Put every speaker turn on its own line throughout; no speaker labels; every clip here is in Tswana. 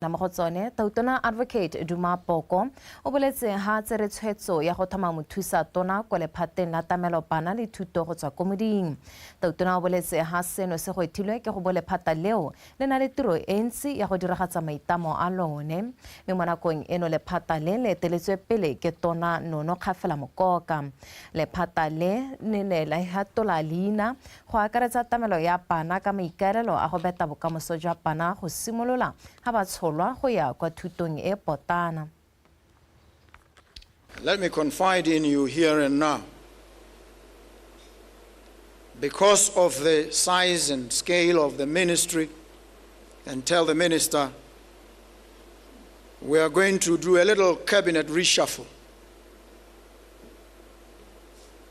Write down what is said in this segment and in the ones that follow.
Mo go tsone, Tautona Advocate Duma Boko o boletse ha tsere tshwetso ya go thoma mothusa tona kwa lephateng la tamelo bana le thuto go tswa ko moding. Tautona o boletse ha seno se gwethilwe ke go bo lephata leo le na le tiro e ntsi ya go diragatsa maitamo a lone. Mme mo nakong eno lephata le le eteletswe pele ke Tona Nono Kgafela Mokoka. Lephata le ne ne la ihatola leina go akaretsa tamelo ya bana ka maikaelelo a go beta bokamoso jwa bana go simolola ha ba tsholwa go ya kwa thutong e potana.
Let me confide in you here and now. Because of the size and scale of the ministry, and tell the minister we are going to do a little cabinet reshuffle,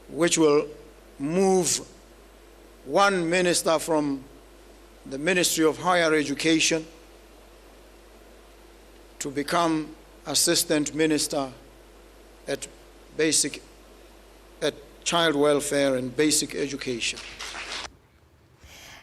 which will move one minister from the Ministry of Higher Education to become assistant minister at basic at child welfare and basic education.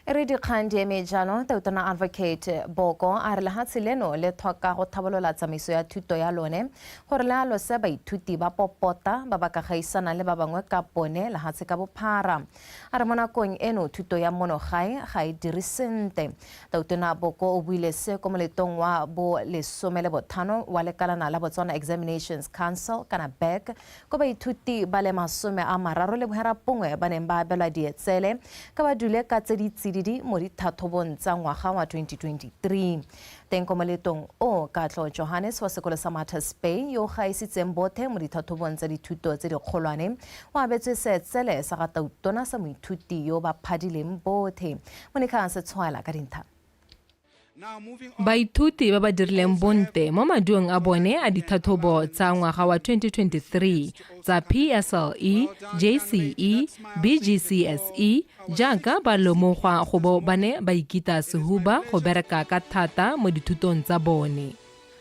E re dikgang di eme jalo, Tautona Advocate Boko a re lehatshe leno le tlhoka go tlhabolola tsamaiso ya thuto ya lone gore le alose baithuti ba popota ba ba ka gaisanang le ba bangwe ka bone lehatshe ka bophara. A re mo nakong eno thuto ya mono gae ga e dire sente. Tautona Boko o buile se ko moletong wa bo 15 wa lekalana la Botswana Examinations Council kana BEC, ko baithuti ba le 39 ba neng ba abelwa dietsele ka ba dule ka tse di tsididi mo dithathobong tsa ngwaga wa 2023. Teng ko moletong o, Katlo Johannes wa sekolo sa Martyrs Bay yo o gaisitseng bothe mo dithathobong tsa dithuto tse dikgolwane o abetswe seetsele sa ga tautona sa moithuti yo ba phadileng bothe. Monica Setshwaela ka dintha.
Baithuti ba ba dirileng bonte mo maduong a bone a dithathobo tsa ngwaga wa 2023 tsa PSLE, JCE, BGCSE jaaka ba lemogwa go bo ba ne ba ikita sehuba go bereka ka thata mo dithutong tsa bone.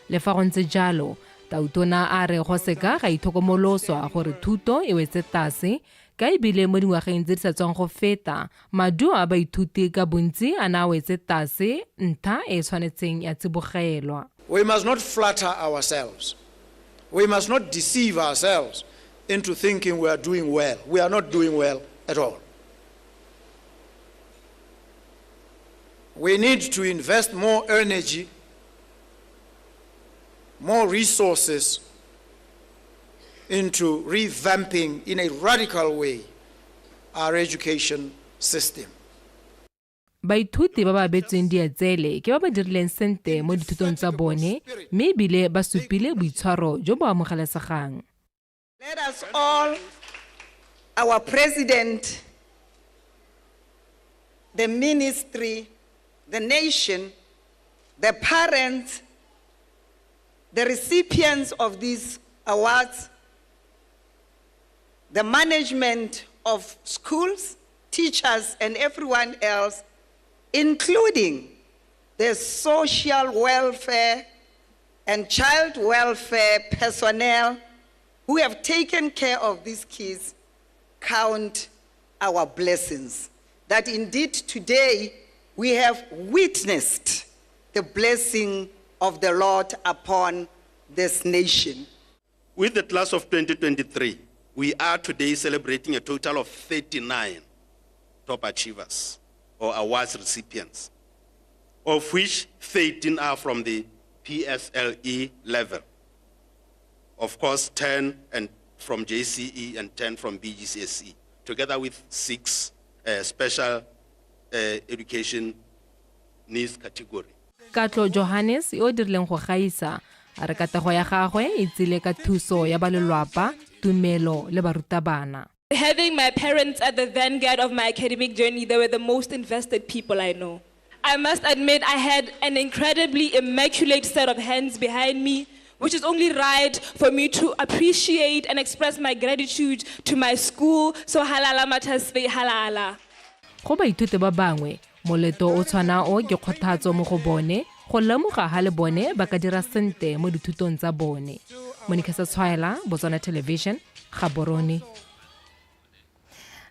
Le fa go ntse jalo, Tautona a re go seka ga ithokomoloswa gore thuto e wetse tlase ka e bile mo dingwageng tse di sa tswang go feta, maduo a baithuti ka bontsi a ne a wetse tlase, ntlha e e tshwanetseng ya tsibogelwa.
We must not flatter ourselves. We must not deceive ourselves into thinking we are doing well. We are not doing well at all. We need to invest more energy, more resources into revamping in a radical way our education system.
Baithuti ba ba abetsweng dietsele ke ba ba dirileng sente mo dithutong tsa bone mme ebile ba supile boitshwaro jo bo amogelesegang.
Let us all, our president, the ministry, the nation, the parents, the recipients of these awards, the management of schools, teachers, and everyone else, including the social welfare and child welfare personnel who have taken care of these kids, count our blessings. That indeed today we have witnessed the blessing of the Lord upon this nation.
With the class of 2023, we are today celebrating a total of 39 top achievers or awards recipients, of which 13 are from the PSLE level. Of course, 10 and from JCE and 10 from BGCSE, together with 6 special education needs category.
Katlo Johannes yo o dirileng go gaisa a re katlego ya gagwe e tsile ka thuso ya ba lelwapa, tumelo le barutabana.
Having my parents at the vanguard of my academic journey, they were the most invested people I know. I must admit I had an incredibly immaculate set of hands behind me, which is only right for me to appreciate and express my gratitude to my school. So halala matasve halala.
Go baithuti ba bangwe, moleto o tshwana o ke kgothatso mo go bone go lemoga ha le bone ba ka dira sente mo dithutong tsa bone. Monica Setshwaela, Botswana Television, Gaborone.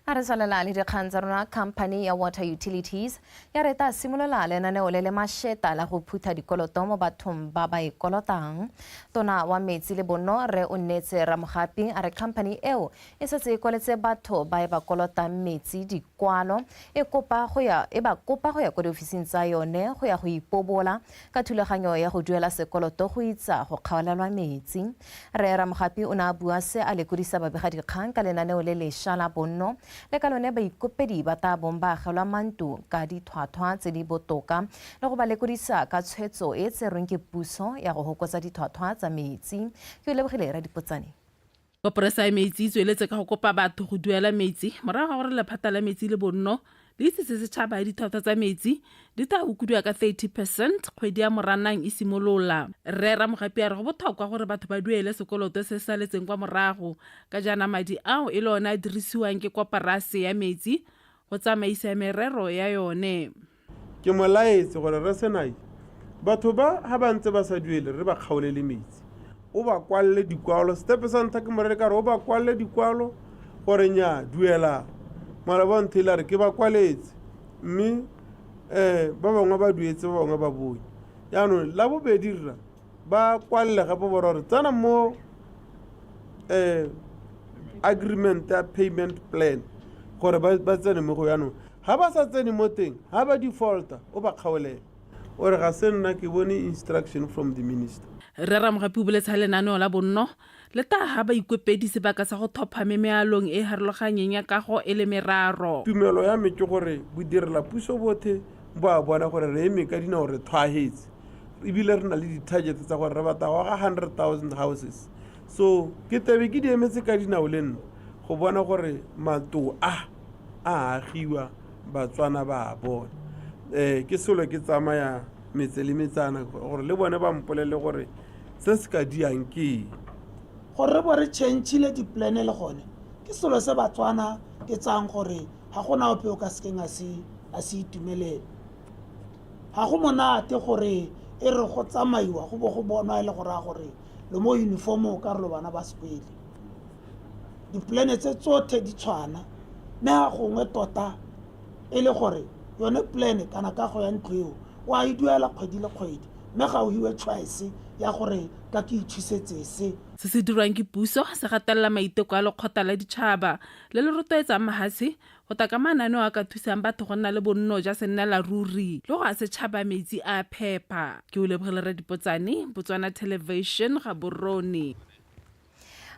A re tswelela le dikgang tsa rona. Company ya Water Utilities ya re ta simolola lenaneo le le mašeta la go phutha dikoloto mo bathong ba ba e kolotang. Tona wa metsi le bonno, Rre Onneetse Ramogapi, a re company eo e setse e kwaletse batho ba e ba kolotang metsi dikwalo e kopa go ya e ba kopa go ya ko diofising tsa yone go ya go ipobola ka thulaganyo ya go duela sekoloto go itsa go kgaolelwa metsi. Rre Ramogapi o ne a bua se a lekodisa babegadikgang ka lenaneo le lešwa la bonno le ka lone baikopedi ba tla bong ba agelwa mantu ka dithwathwa tse di botoka le go ba lekodisa ka tshwetso e e tserweng ke puso ya go hokotsa dithwathwa tsa metsi. Ke o lebogile, Radipotsane.
Koporase ya metsi e tsweletse ka go kopa batho go duela metsi morago ga gore lephata la metsi le bonno le itsise setšhaba dithwathwa tsa metsi di tla okodiwa ka 30 percent kgwedi ya Moranang e simolola. Rre Ramogapi a re go botlhokwa gore batho ba duele sekoloto se se saletseng kwa morago ka jaana madi ao e le one a dirisiwang ke koporase ya metsi go tsamaisa merero ya yone.
Ke mo laetse gore Rre Senai, batho ba ha ba ntse ba sa duele re ba kgaolele metsi. O ba kwalele dikwalo. Step sa ntlha ke mo rere ka re o ba kwalele dikwalo gore nya duelang. Maloba o ntheile a re ke ba kwaletse mme um ba bangwe ba duetse, ba bangwe ba bone. Jaanong la bobedi rra ba kwalele gape ba gore tsena mo um agreement ya payment plan gore ba tsene mo go. Jaanong ga ba sa tsene mo teng, ga ba defaulta, o ba kgaolele. O re ga se nna, ke bone instruction from the minister.
Rre Ramogapi o boletse ha lenaneo la bonno le tla ha baikopedi sebaka sa go thopha me mealong e e harologanyeng ya kago e le meraro.
Tumelo ya me ke gore bodirela puso bothe bo a bona gore re eme ka dinao, re thwahetse, ebile re na le di-target tsa gore re batla go aga 100,000 houses. So ke tebe ke di emetse ka dinao le nna go bona gore matlo a a agiwa, Batswana ba a bona. Ke selo ke tsamaya metse le metsana gore le bone ba mpolele gore se se ka diang ke eng.
Gore re bo re change-ile di-plan le gone ke selo se Batswana ke tsayang gore ga gona ope o ka sekeng a se itumelele. Ga go monate gore e re go tsamaiwa go bo go bonwa e le go raya gore lo mo uniform o ka re lo bana ba sekwele. Dipolane tse tsothe di tshwana, mme ga gongwe tota e le gore yone plan kana kago ya ntlo eo o a e duela kgwedi le kgwedi, mme ga o hiwe choice ya gore ka ke ithusetse se.
Se se dirwang ke puso se gatelela maiteko a lekgotla la ditšhaba le le rotloetsang mahatshe go tla ka mananeo a ka thusang batho go nna le bonno jwa sennela ruri le go a setšhaba metsi a a phepa. Ke o lebogile Radipotsane, Botswana Television, Gaborone.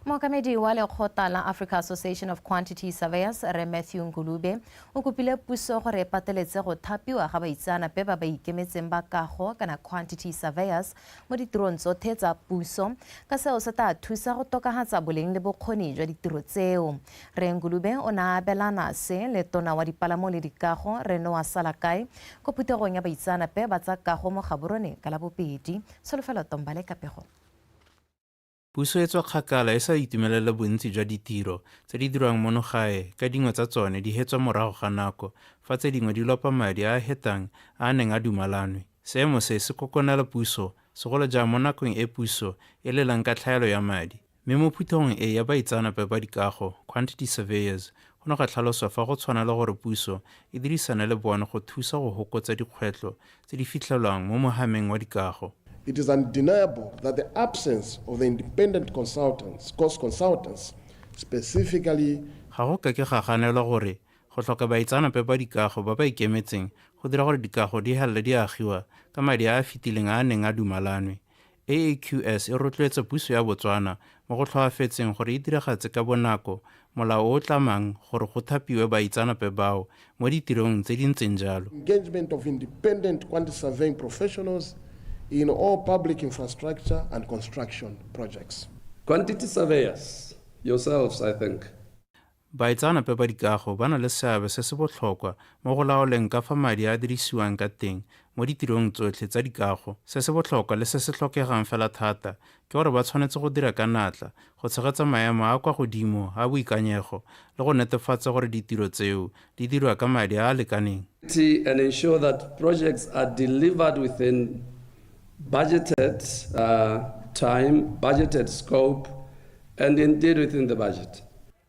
Mookamedi wa lekgotla la Africa Association of Quantity Surveyors, Rre Matthew Ngulube, o kopile puso gore e pateletse go thapiwa ga baitseanape ba ba ikemetseng ba kago kana quantity surveyors mo ditirong tsothe tsa puso, ka seo se tla thusa go tokahatsa boleng le bokgoni jwa ditiro tseo. Rre Ngulube o ne a abelana se le tona wa dipalamo le dikago, Rre Noah Salakae, ko phuthegong ya baitseanape ba tsa kago mo Gaborone ka Labobedi. Tsholofelo Tombale ka pego.
Puso e tswa kgakala e sa itumelele bontsi jwa ditiro tse di dirwang mono gae ka dingwe tsa tsone di hetswa morago ga nako fa tse dingwe di lopa madi a a hetang a a neng a dumalanwe. Seemo se se kokonela puso segolo jang mo nakong e puso e lelang ka tlhaelo ya madi. Mme mo phuthegong e ya baitseanape ba dikago, quantity surveyors, go ne ga tlhaloswa fa go tshwanela gore puso e dirisane le bone go thusa go hokotsa dikgwetlho tse di fitlhelwang mo mohameng wa dikago.
It is undeniable that the absence of the independent consultants, cost consultants, specifically.
Ga go ka ke ga ganelwa gore go tlhoka baitseanape ba dikago ba ba ikemetseng go dira gore dikago di helele di agiwa ka madi a a fetileng a a neng a dumalanwe. AAQS e rotloetsa puso ya Botswana mo go tlhoafetseng gore e diragatse ka bonako molao o o tlamang gore go thapiwe baitseanape bao mo ditirong tse di ntseng jalo.
Engagement of independent quantity surveying professionals in all public infrastructure and construction projects.
Quantity surveyors, yourselves, I think.
Baitseanape ba dikago ba na le seabe se se botlhokwa mo go laoleng ka fa madi a dirisiwang ka teng mo ditirong tsotlhe tsa dikago. Se se botlhokwa le se se tlhokegang fela thata ke gore ba tshwanetse go dira ka natla go tshegetsa maemo a a kwa godimo a boikanyego le go netefatsa gore ditiro tseo di dirwa ka madi a a lekaneng.
And ensure that projects are delivered within budgeted time, budgeted scope, and indeed within the budget.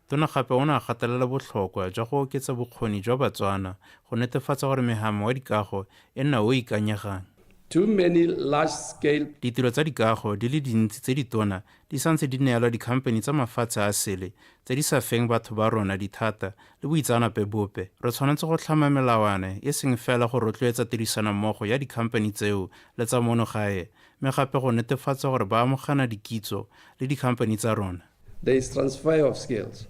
Tona gape o ne a gatelela botlhokwa jwa go oketsa bokgoni jwa Batswana go netefatsa gore mehama wa dikago e nna o o ikanyegang.
Too many large scale.
Ditiro tsa dikago di le dintsi tse ditona di santse di neelwa dikhamphani tsa mafatshe a sele tse di sa feng batho ba rona dithata le boitseanape bope. Re tshwanetse go tlhama melawana e seng fela go rotloetsa tirisanommogo ya dikhamphani tseo le tsa mono gae mme gape go netefatsa gore ba amogana dikitso le dikhamphani tsa rona.
There is transfer of skills.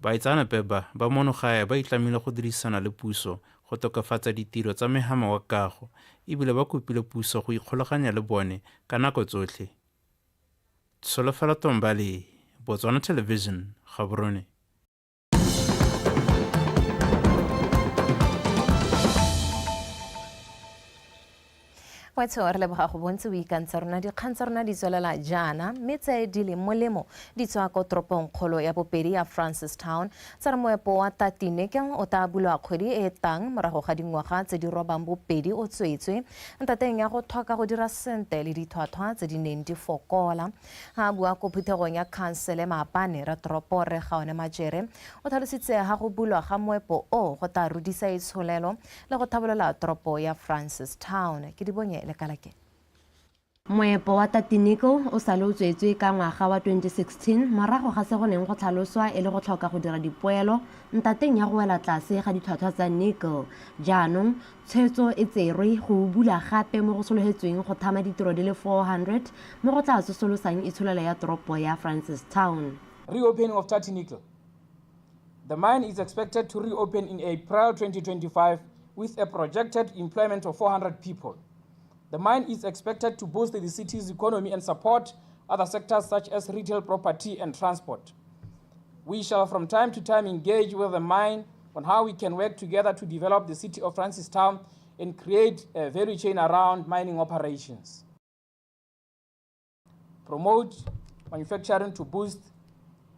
Baitseanape ba ba mono gae ba itlamile go dirisana le puso go tokafatsa ditiro tsa mehama wa kago e bile ba kopile puso go ikgolaganya le bone ka nako tsotlhe. Tsholofelo Tombale, Botswana Television, Gaborone.
Wetsho re leboga go bontse o ikantsa rona. Dikgang tsa rona di tswelela jaana, mme tse di leng molemo di tswa ko toropong kgolo ya bopedi ya Francistown. Tsa re moepo wa Tati Nickel o tla bulwa kgwedi e e tang morago ga dingwaga tse di robang bopedi o tswetswe ntateng ya go tlhoka go dira sente le dithwathwa tse di neng di fokola. Ha a bua ko phuthegong ya khansele maabane, ratoropo Rre Gaone Majere o tlhalositse ha go bulwa ga moepo o go tla rudisa itsholelo le go thabolola toropo ya Francistown. Ke Dibonye Lekalake.
Moepo wa Tati Nickel o sale o tswetswe ka ngwaga wa 2016 morago ga se go neng go tlhaloswa e le go tlhoka go dira dipoelo ntateng ya go wela tlase ga ditlhwatlhwa tsa nickel. Jaanong tshwetso e tserwe go o bula gape mo go sologetsweng go thama ditiro di le 400 mo go tla tsosolosang itsholelo ya toropo ya Francistown.
Reopening of Tati Nickel. The mine is expected to reopen in April 2025 with a projected employment of 400 people. The mine is expected to boost the city's economy and support other sectors such as retail, property and transport. We shall from time to time engage with the mine on how we can work together to develop the city of Francistown and create a value chain around mining operations. Promote manufacturing to boost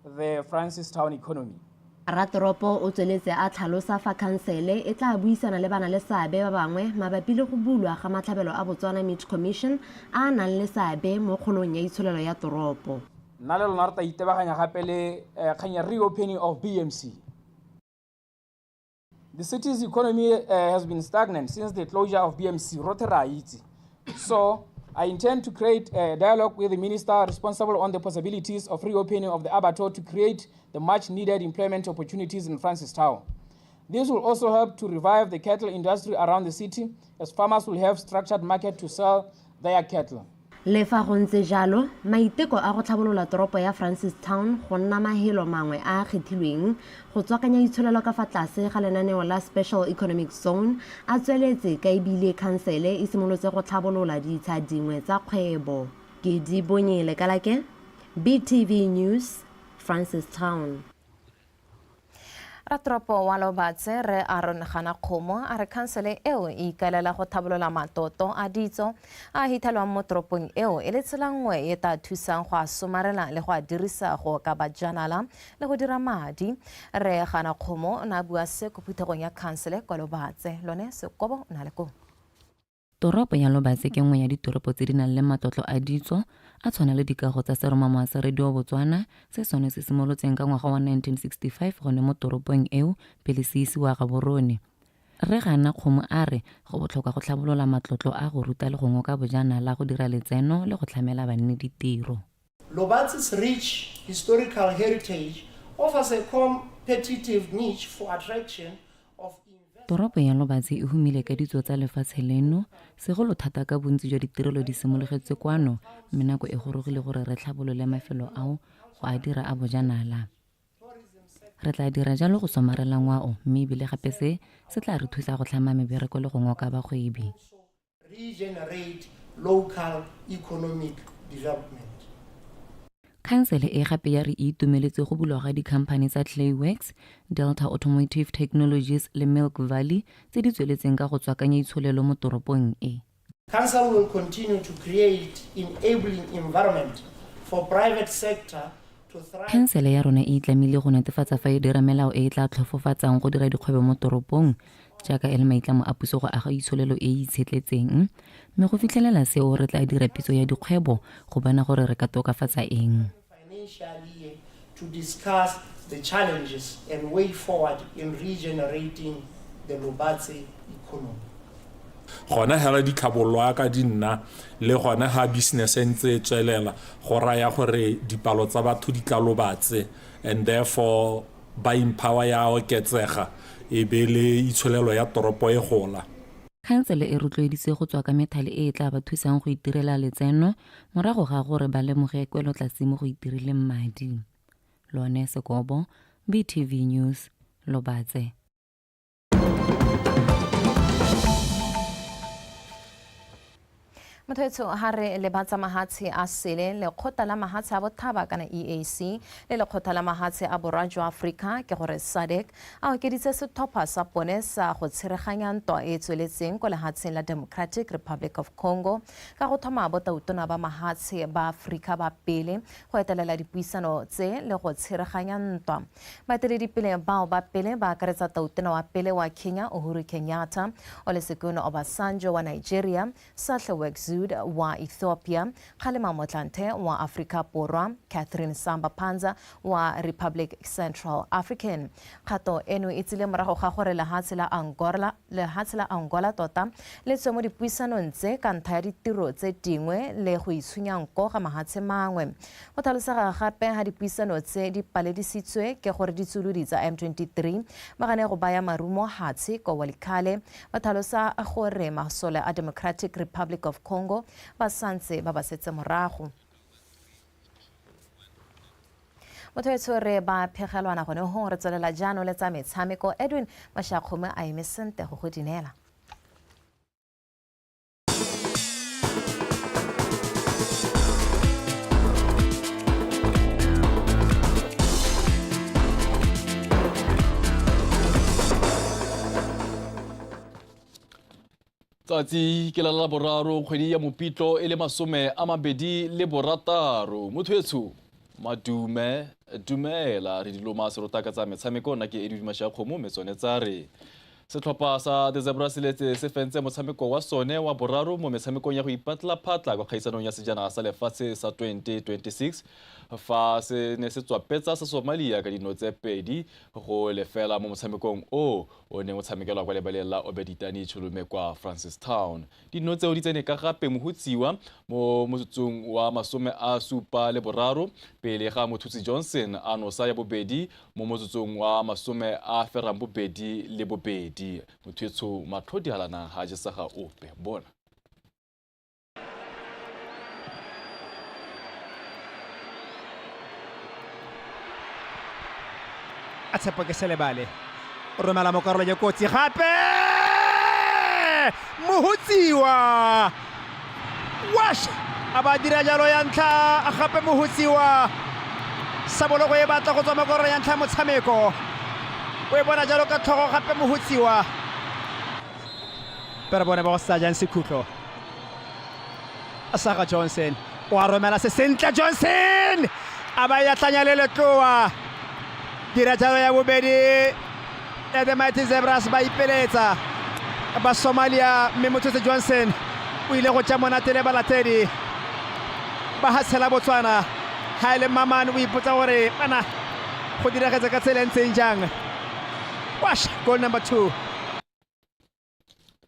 the Francistown economy.
Ratoropo o tsweletse a tlhalosa fa khansele e tla buisana le bana le seabe ba bangwe mabapi le go bulwa ga matlhabelo a Botswana Meat Commission a a nang le seabe mo kgolong ya itsholelo ya toropo.
Nna le lona re tla itebaganya gape le kgang ya reopening of BMC. The city's economy has been stagnant since the closure of BMC, rotlhe re a itse. So I intend to create a dialogue with the minister responsible on the possibilities of reopening of the abattoir to create the much needed employment opportunities in Francistown. This will also help to revive the cattle industry around the city, as farmers will have structured market to sell their cattle.
Le fa go ntse jalo, maiteko a go tlhabolola toropo ya Francistown go nna mahelo mangwe a a kgethilweng go tswakanya itsholelo ka fa tlase ga lenaneo la Special Economic Zone a tsweletse ka ebile khansele e simolotse go tlhabolola ditsha dingwe tsa kgwebo. Ke Dibonye Lekalake, BTV News, Francistown.
Ratoropo wa Lobatse Rre Aaron Ganakgomo a re khansele eo e ikaelela go thabolola matoto a ditso a a hithelwang mo toropong eo e le tsela nngwe e tla thusang go a somarela le go a dirisa go oka bajanala le go dira madi. Rre Ganakgomo o ne a bua se ko phuthegong ya khansele kwa Lobatse. Lone Sekobo o ne a le koo.
Toropo ya Lobatse ke nngwe ya ditoropo tse di nang le matlotlo a ditso a tshwana le dikago tsa seromamowa sa Radio Botswana se sone se simolotseng ka ngwaga wa 1965 gone mo toropong eo pele se isiwa Gaborone. Rre Gana Kgomo a re go botlhokwa go tlhabolola matlotlo a go ruta le go ngoka bojanala go dira letseno le go tlhamela banni ditiro.
Lobatse's rich historical heritage offers a competitive niche for attraction of
Toropo ya Lobatse e humile ka ditso tsa lefatshe leno, segolo thata ka bontsi jwa ditirelo di simologetse kwano mme nako e gorogile gore re tlhabolole mafelo ao go a dira a bojanala. Re tla dira jalo go somarela ngwao mme ebile gape se se tla re thusa go tlhama mebereko le go ngoka bagwebi.
Regenerate local economic development.
Khansele e gape ya re e itumeletse go bulwa ga dikhamphani tsa Clayworks, Delta Automotive Technologies le Milk Valley tse di tsweletseng ka go tswakanya itsholelo mo toropong e.
Council will continue to create enabling environment for private sector
Khansele ya rona e itlamile go netefatsa fa e dira melao e e tla tlhofofatsang go dira dikgwebo mo toropong jaaka e le maitlamo a puso go aga itsholelo e e itshetletseng mme go fitlhelela seo re tla dira pitso ya dikgwebo go bona gore re ka tokafatsa eng.
Financial year to discuss the challenges and way forward in regenerating the Lobatse economy.
Gona hela ditlhabololo ya ka di nna le gone ga business e ntse e tswelela, go raya gore dipalo tsa batho di tla Lobatse, and therefore buying power ya oketsega, e be le itsholelo ya toropo e gola.
Khansele e rotloeditswe go tswa ka methale e e tla ba thusang go itirela letseno morago ga gore ba lemoge kwelotlase mo go itireleng madi. Lone Sekobo, BTV News, Lobatse.
Motho ha re le batsa mahatshe a sele, lekgotla la mahatshe a bothaba kana EAC le lekgotla la mahatshe a borwa jwa Aforika, ke gore SADC, a okeditse setlhopha sa bone sa go tshereganya ntwa e e tsweletseng ko lehatsheng la Democratic Republic of Congo ka go thoma botautona ba mahatshe ba Aforika ba pele go etelela dipuisano tse le go tshereganya ntwa. Baeteledipele bao ba pele ba akaretsa tautona wa pele wa Kenya Uhuru Kenyatta, Olusegun Obasanjo wa Nigeria, Sahle-Work Zewde wa Ethiopia, Kgalema Motlanthe wa Afrika Borwa, Catherine Samba Panza wa Republic Central African. Kgato eno e tsile morago ga gore lehatshe la Angola, lehatshe la Angola tota le tswe mo dipuisanong tse ka ntlha ya ditiro tse dingwe le go itshunya nko ga mahatshe mangwe. Go tlhalosega gape ha dipuisano tse di paledisitswe ke gore ditsulodi tsa M23 ba gane go baya marumo hatshe ko Walikale, ba tlhalosa gore masole a Democratic Republic of Congo ba santse ba ba setse morago. Motho etsho re ba phegelwana gone hong, re tswelela jaanong le tsa metshameko. Edwin Mashakgome a eme sente go go dinela.
Tsatsi ke la la boraro kgwedi ya Mopitlo e le 26. Motho etsho, madume, dumela, re diloma serota ka tsa metshameko. Nna ke Edwin Mashakgomo. Mme tsone tsa re setlhopha sa The Zebra se letse se fentse motshameko wa sone wa boraro mo metshamekong ya go ipatla phatla kwa kgaisanong ya sejanaga sa lefatshe sa 2026, fa se ne se tswapetsa sa Somalia ka dino tse 2-0 mo motshamekong o o neng o tshamekelwa kwa lebaleng la Obeditani Cholume kwa Francistown. Dino tseo di tsene ka gape Mohutsiwa mo motsotsong wa 73, pele ga Mothutsi Johnson a nosa ya bobedi mo motsotsong wa 82. Motho etsho, matlho di halanang ga jesa ga ope bona.
A tshepo ke Selebale, o romela mo karolo ya kotsi gape, Mohutsiwa wash a ba dira jalo ya ntlha gape. Mohutsiwa sabologo e batla go tswa mo karolo ya ntlha ya motshameko, o e bona jalo ka tlhogo gape Mohutsiwa. Pero bone ba go sa jang sekhutlo. Saga Johnson o a romela se sentle, Johnson a ba ya tlanya le letloa, dira jalo ya bobedi ya The Mighty Zebras. Ba ipeletsa ba Somalia, mme Mothuse Johnson o ile go tša monate le balatedi ba hatshela Botswana. Ha e le Maman, o ipotsa gore ana go diragetse ka tsela e ntseng jang. Wash goal number 2.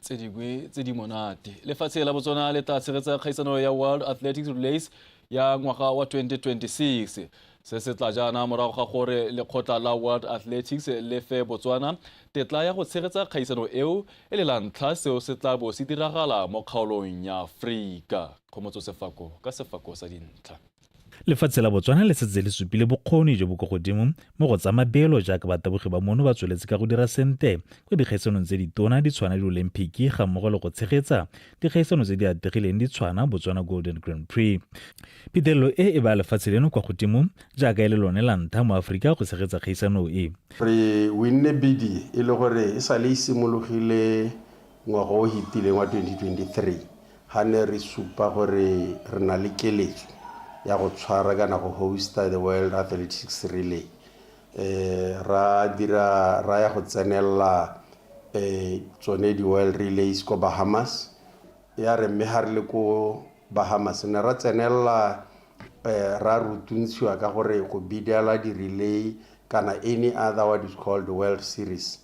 Tse dingwe tse di monate, lefatshe la Botswana le tla tshegetsa kgaisano ya World Athletics Relays ya ngwaga wa 2026. Se se tla jaana morago ga gore lekgotla la World Athletics le fe Botswana tetla ya go tshegetsa kgaisano eo e le la ntlha seo se tla bo se diragala mo kgaolong ya Aforika. Kgomotso Sefako ka sefako sa dintlha.
Lefatshe la Botswana le setse le supile bokgoni jo bo kwa godimo mo go tsa mabelo, jaaka batabogi ba mono ba tsweletse ka go dira sente kwa dikgaisanong tse ditona di tshwana di-Olympic ga mmogo le go tshegetsa dikgaisano tse di atlegileng di tshwana Botswana Golden Grand Prix. Phitlhelelo e e baya lefatshe leno kwa godimo jaaka e le lone la ntlha mo Aforika go tshegetsa kgaisano e.
Re winne bidi e le gore e sale e simologile ngwaga o hitileng wa 2023, ga ne re supa gore re na le keletso ya go tshwara kana go hosta the World Athletics Relay, ra dira ra ya go tsenelela tsone di-World Relays ko Bahamas. Ya re mme ga re le ko Bahamas, ne ra tsenelela, ra rutuntshiwa ka gore go bidela di-relay Kana any other what is called World Series,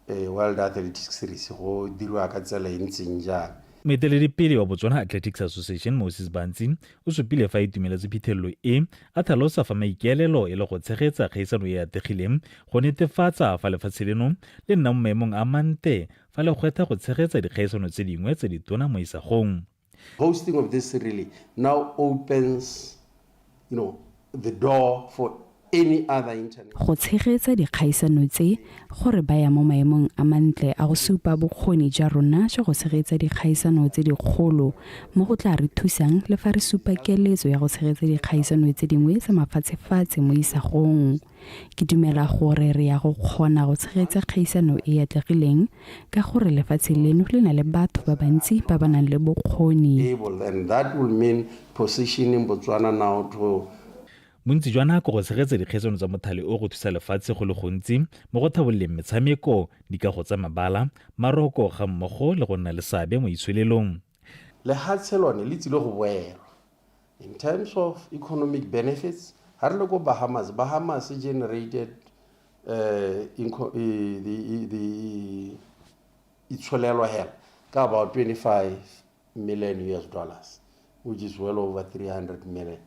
World Athletics Series, go dirwa ka tsela e ntseng jang.
Moeteledipele wa Botswana Athletics Association Moses Bantsi o supile fa a itumeletse phitlhelelo e, a tlhalosa fa maikaelelo e le go tshegetsa kgaisano e e atlegileng go netefatsa fa lefatshe leno le nna mo maemong a mante fa le gwetlha go tshegetsa dikgaisano tse dingwe tse ditona mo isagong.
Hosting of this really now opens the door for any other international.
Go tshegetsa dikgaisano tse go re baya mo maemong a mantle a go supa bokgoni jwa rona jwa go tshegetsa dikgaisano tse dikgolo mo go tla re thusang le fa re supa keletso ya go tshegetsa dikgaisano tse dingwe tsa mafatshefatshe mo isagong. Ke dumela gore re ya go kgona go tshegetsa kgaisano e e atlegileng ka gore lefatshe leno le na le batho ba bantsi ba ba nang le bokgoni.
Able, and that will mean positioning Botswana now to
Bontsi jwa nako go tshegetsa dikgaisano tsa mothale o go thusa lefatshe go le gontsi mo go thabololeng metshameko, dikago tsa mabala, maroko ga mmogo le go nna le seabe mo itsholelong.
Lehatshe lone le tsile go boelwa. In terms of economic benefits, ha re le ko Bahamas, Bahamas generated the itsholelo hela ka about 25 million US dollars, which is well over 300 million.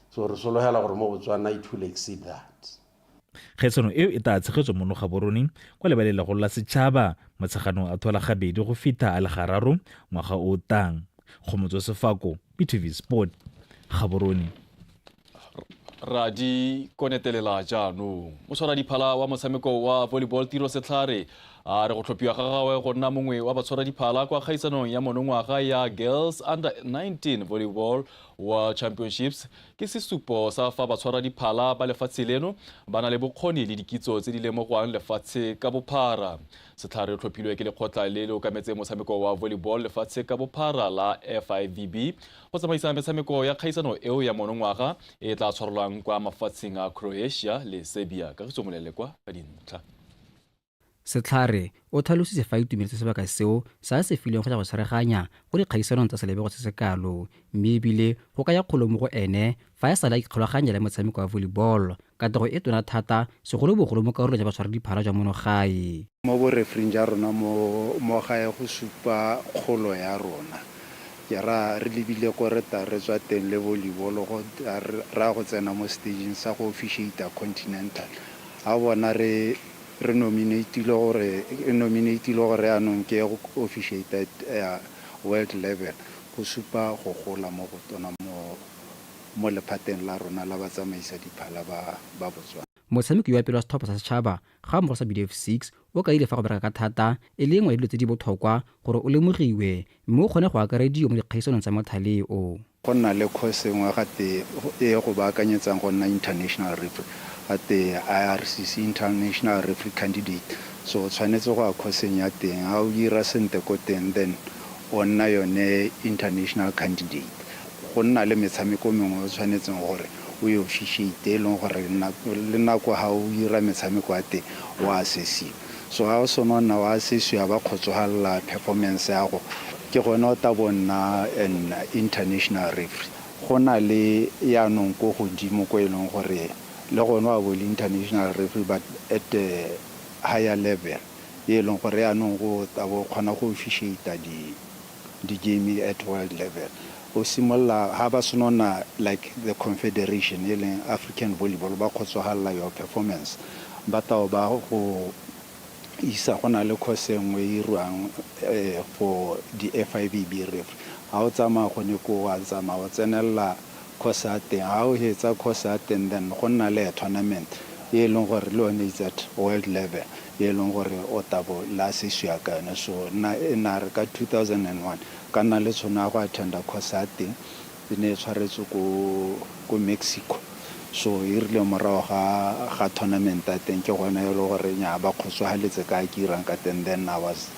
So re sologela gore mo Botswana it will exceed that.
Kgaisano eo e tla tshegetswa mono Gaborone kwa lebaleng legolo la setšhaba Motsheganong a thola gabedi go fitha a le gararo ngwaga o o tang. Kgomotso Sefako, BTV Sport, Gaborone.
Ra di konetelela jaanong. Motshwaradiphala wa motshameko wa volleyball Tiro Setlhare a re go tlhophiwa ga gagwe go nna mongwe wa batshwaradiphala kwa kgaisanong ya monongwaga ya Girls Under 19 Volleyball World Championships ke sesupo sa fa batshwaradiphala ba lefatshe leno ba na le bokgoni le dikitso tse di lemogwang lefatshe ka bophara. Setlhare o tlhophilwe ke lekgotla le le okametseng motshameko wa volleyball lefatshe ka bophara la FIVB go tsamaisa metshameko ya kgaisano eo ya monongwaga e e tla tshwarelwang kwa mafatsheng a Croatia le Serbia. Kagiso Molelekwa ka dintlha.
Setlhare o tlhalositse fa a itumeletse sebaka seo se a se filweng go ya go tshwareganya go dikgaisanong tsa selebego se se kalo mme ebile go kaya kgolo mo go ene fa e sale a ikgolaganya le motshameko wa volleyball, katlego e tona thata segolobogolo mo karolong ya batshwaradiphala jwa mono gae.
Mo borefring ja rona mo mo gae go supa kgolo ya rona. Ke raya re lebile ko re ta re tswa teng le volleyball go raya go tsena mo stageng sa go officiata continental. Ha o bona re Re nominatilwe gore, e nominatilwe gore yaanong ke ye go officiate at world level, go supa go gola mo go tona mo, mo lephateng la rona la batsamaisa diphala ba, ba Botswana.
Motshameki wa pele wa setlhopha sa setšhaba ga mmogo sa BDF 6 o kaile fa go bereka ka thata e le nngwe ya dilo tse di botlhokwa gore o lemogiwe mme o kgone go akarediwa mo dikgaisanong tsa mothale o.
Go nna le course e nngwe gate e go baakanyetsang go nna international referee, gate IRCC, International Referee Candidate. So o tshwanetse go ya course-eng ya teng, ha o dira sentle ko teng then o nna yone international candidate. Go nna le metshameko mengwe o tshwanetseng gore o e officiate e leng gore le nako ha o dira metshameko ya teng o a assessiwa. So ha o seno nna wa assessiwa ba kgotsofalela performance ya go, ke gone o tla bo nna an international referee. Go na le yaanong ko godimo ko e leng gore le gone wa bo le international referee but at a higher level e leng gore yaanong go tla bo o kgona go officiate di di game at world level. O simolola ha ba seno nna like the confederation e leng African volleyball ba kgotsofalela your performance ba tla ba go isa go na le course e nngwe e irwang for di FIVB referee. Ha o tsamaya gone koo wa tsamaya o tsenelela course ya teng, ha o hetsa course ya teng then go nna le a tournament e leng gore le yone it's at world level e leng gore o tla bo le assessiwa ka yone. So nna e na re ka 2001 ka nna le tshono ya go attenda course ya teng, e ne e tshwaretswe ko Mexico. So e rile morago ga tournament ya teng ke gone e le gore nya ba kgotsofaletse ka ke irang ka teng, then I was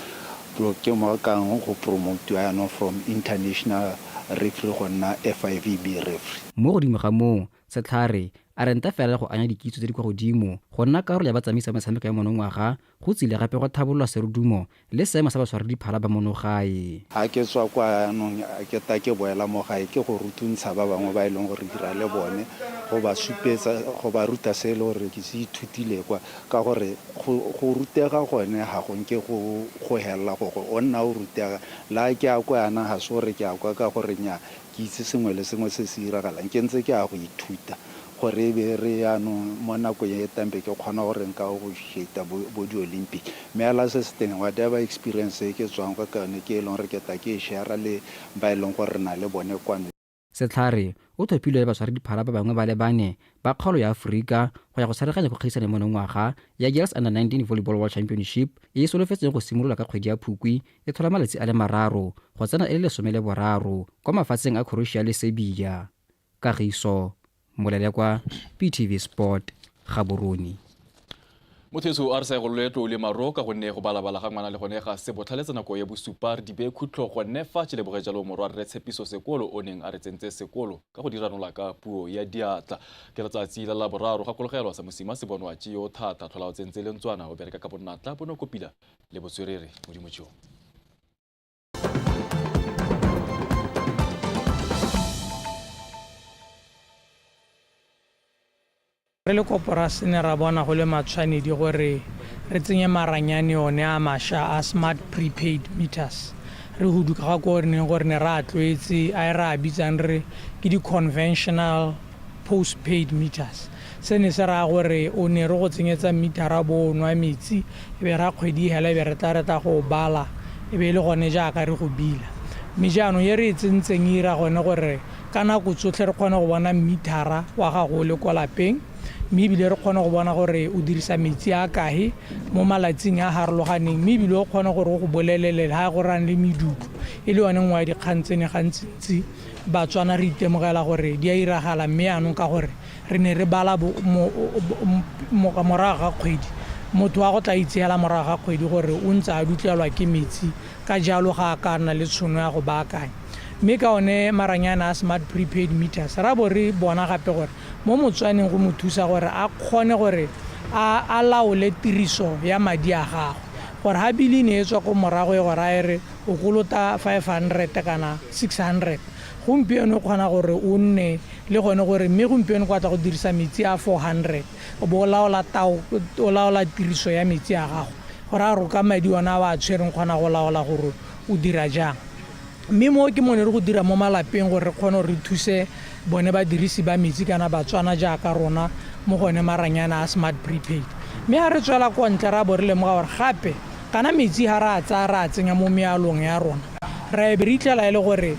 ke mo kang go promotiwa yaanong from international referee go nna FIVB referee.
Mo godimo ga moo, Setlhare a re nta fela le go anya dikitso tse di kwa godimo go nna karolo ya batsamaisi ba metshameko ya monongwaga go tsile gape go thabololwa serodumo le seemo sa batshwaradiphala ba mono gae.
Ga ke tswa kwa jaanong ke ta ke boela mo gae ke go rutuntsha ba bangwe ba e leng gore dira le bone go ba supetsa go ba ruta se e le gore ke se ithutile kwa ka gore go rutega gone ga go nke go helela go o nna o rutega le ga ke ya kwa yana ga se gore ke ya kwa ka gore nya ke itse sengwe le sengwe se se iragalang ke ntse ke ya go ithuta gore e be re yaanong mo nakong e tang be ke kgona gore nka go sheta bo di-olympic mme ala se se teng whatever experience e ke tswang ka yone ke e leng gore ke tla ke e share le ba e leng gore re na le bone kwano.
Setlhare o thopilwe le batshwaradiphala ba bangwe ba le bane ba kgaolo ya Aforika go ya go tshwareganya go kgaisano monongwaga ya Girls Under 19 Volleyball World Championship e e solofetsweng go simolola ka kgwedi ya Phukwi e tlhola malatsi a le mararo go tsena e le 13 kwa mafatsheng a Croatia le Serbia. Kagiso Molelekwa, BTV Sport, Gaborone.
Motho a re sa go tlou le maro ka gonne go balabala ga ngwana le gone ga se botlhaletsa nako ya bosupa re dibe khutlo gonne fa tšheleboge jalo morwa rre Tshepiso Sekolo o neng a re tsentse sekolo ka go diranola ka puo ya diatla. Ke letsatsi la Laboraro gakologelwa sa mosima se bonwa tše yo thata tlhola o tsentse lentswana o bereka ka bonnatla bonokopila le botswerere modimo tšeo.
Re le koporasi ne ra bona go le matshwanedi gore re tsenye maranyane one a mašwa a smart prepaid meters re huduka ga ko re neng gore ne re a tlwaetse a e re a bitsang re ke di-conventional postpaid meters. Se ne se raya gore o ne re go tsenyetsa metera bo o nwa metsi e be ra kgwedi hela e be re tla re tla go bala e be e le gone jaaka re go bila. Mme jaanong e re e tsentseng e ira gone gore ka nako tsotlhe re kgone go bona metara wa gago o le kwa lapeng mme ebile re kgone go bona gore o dirisa metsi a kae mo malatsing a harologaneng mme ebile o kgone gore o go bolelele ha go rang le medutlo e le yone nngwe ya dikgang tse ne gantsintsi Batswana re itemogela gore di a iragala mme yaanong ka gore re ne re bala morago ga kgwedi motho wa go tla itseela morago ga kgwedi gore o ntse a dutlelwa ke metsi ka jalo ga a ka nna le tshono ya go baakanya. Mme ka one maranyane a smart prepaid meters ra bo re bona gape gore mo Motswaneng go mo thusa gore a kgone gore a laole tiriso ya madi a gagwe gore ha bili ne e tswa ko morago e go raya e re o kolota 500 kana 600 gompieno o kgona gore o nne le gone gore mme gompieno kwa tla go dirisa metsi a 400 o bo o laola tao o laola tiriso ya metsi a gago gore a roka madi ona a o a tshwereng kgona go laola gore o dira jang. Mme mo ke mone re go dira mo malapeng gore re kgone gore re thuse bone badirisi ba metsi kana Batswana jaaka rona mo gone maranyane a smart prepaid. Mme ha re tswela ko ntle ra bo re lemoga gore gape kana metsi ha re a tsaya re a tsenya mo mealong ya rona re be re itlhela e le gore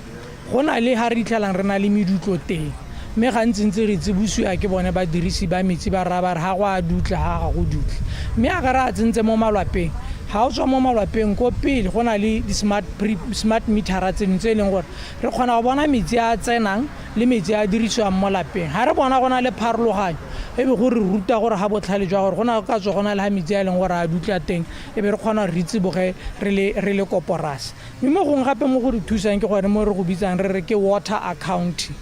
go na le ha re itlhelang re na le medutlo teng mme gantsintsi re tsibosiwa ke bone badirisi ba metsi ba raya ba re ha go a dutla ha ga go dutle. Mme ha re a tsentse mo malwapeng ha o tswa mo malwapeng ko pele go na le di-smart smart metera tseno tse e leng gore re kgona go bona metsi a tsenang le metsi a dirisiwang mo lapeng. Ha re bona go na le pharologanyo e be go re ruta gore ga botlhale jwa gore go na ka tswa go na le ga metsi a e leng gore a dutla teng e be re kgona gore re tsiboge re le koporasi. Mme mo gongwe gape mo go re thusang ke gone mo re go bitsang re re ke water accounting.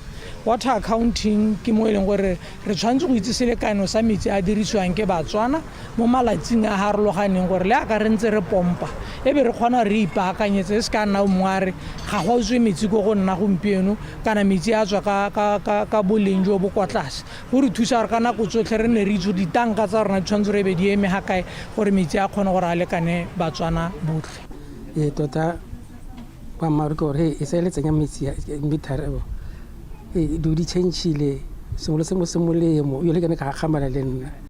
Water accounting ke mo e leng gore re tshwanetse go itse selekano sa metsi a dirisiwang ke Batswana mo malatsing a harologaneng gore le aka re ntse re pompa e be re kgona re ipaakanyetse e se ka nna o mongwe a re ga go tswe metsi ko go nna gompieno kana metsi a tswa ka boleng jo bo kwa tlase. Go re thusa gore ka nako tsotlhe re ne re itse ditanka tsa rona di tshwanetse re be di eme ga kae gore metsi a kgone gore a lekane Batswana botlhe.
Ee tota boammaaruri ke gore e se le tsenya metsi metara dilo di change-ile sengwe le sengwe se molemo ebile ke ne ka gakgamala le nna.